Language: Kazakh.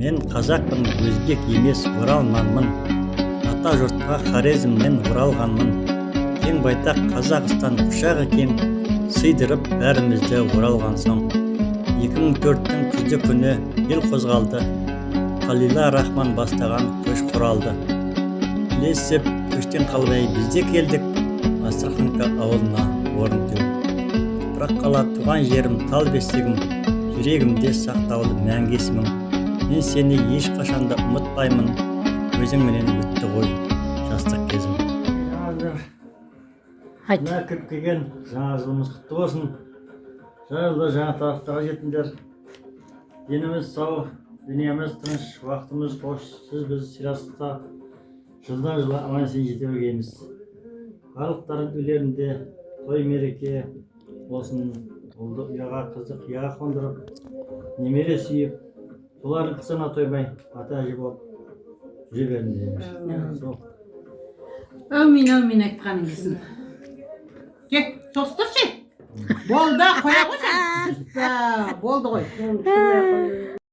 Мен қазақпын, өзбек емес, оралманмын. Ата жұртқа Хорезмнен оралғанмын. Кең байтақ Қазақстан құшағы кең, сыйдырып бәрімізді оралған соң. 2004-тің күзді күні ел қозғалды. Халила Рахман бастаған көш құралды. Ілесіп көштен қалмай біз де келдік Астраханка ауылына орын теуіп. Топырақ қала, туған жерім, тал бесігім, жүрегімде сақтаулы мәңгі есімің. Мен сені ешқашанда ұмытпаймын, өзіңменен өтті ғой жастық кезім. Айт. Мына кіріп келген жаңа жылымыз құтты болсын. Жаңа жылда жаңа табыстарға жетіңдер. Деніміз сау, дүниеміз тыныш, уақытымыз қош, сіз біз сыйластықта жылдан жылға аман есен жете бергейміз. Барлықтарың үйлерінде той мереке болсын, ұлды ұяға, қызды қияға қондырып, немере сүйіп, солардың қызығына тоймай, ата әже болып жүре беріңдер. Сол. Әумин, әумин, айтқаның келсін. Кел, соғыстыршы. Болды, қоя қойшы. Болды ғой.